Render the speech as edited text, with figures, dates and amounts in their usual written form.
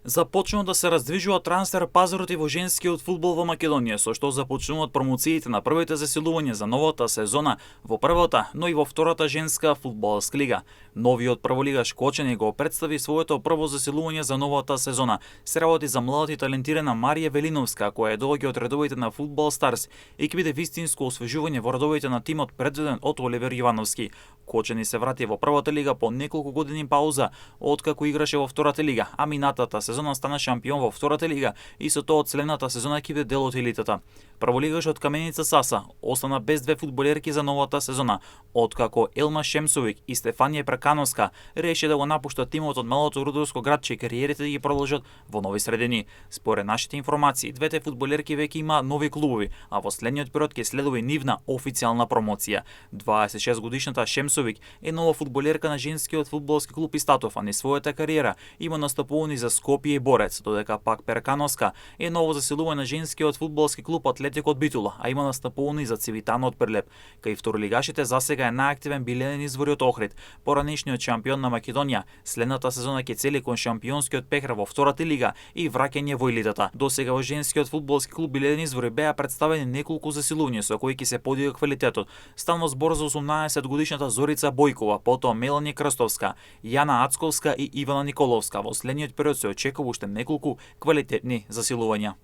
Започнува да се раздвижува трансфер пазарот и во женскиот фудбал во Македонија, со што започнуваат промоциите на првите засилувања за новата сезона во првата, но и во втората женска фудбалска лига. Новиот прволигаш Кочани го представи своето прво засилување за новата сезона. Се работи за младата и талентирана Марија Велиновска, која доаѓа од редовите на Фудбал Старс и ќе биде вистинско освежување во редовите на тимот предвиден од Оливер Јовановски. Кочани се врати во првата лига по неколку години пауза, откако играше во втората лига, а минатата сезона стана шампион во втората лига и со тоа од следната сезона ќе биде дел од елитата. Прволигашот Каменица Саса остана без две фудбалерки за новата сезона, откако Елма Шемсовик и Стефанија Прекановска реши да го напуштат тимот од малото рудовско градче и кариерите да ги продолжат во нови средини. Според нашите информации, двете фудбалерки веќе има нови клубови, а во следниот период ќе следува и нивна официјална промоција. 26 годишната Шемсовик е нова фудбалерка на женскиот фудбалски клуб Истатов, а низ својата кариера има настапувани за Скопје и Борец, додека пак Перкановска е ново засилување на женскиот фудбалски клуб Атлетико од Битула, а има настапувани за Цивитано од Прилеп. Кај второлигашите засега е најактивен Билен Извори од Охрид, поранешниот шампион на Македонија. Следната сезона ќе цели кон шампионскиот пехар во втората лига и враќање во елитата. Досега во женскиот фудбалски клуб Билен Извори беа представени неколку засилувања со кои ќе се подига квалитетот. Станува збор за 18 годишната Зорица Бојкова, потоа Мелани Крстовска, Јана Ацковска и Ивана Николовска. Во следниот период се очекува уште неколку квалитетни засилувања.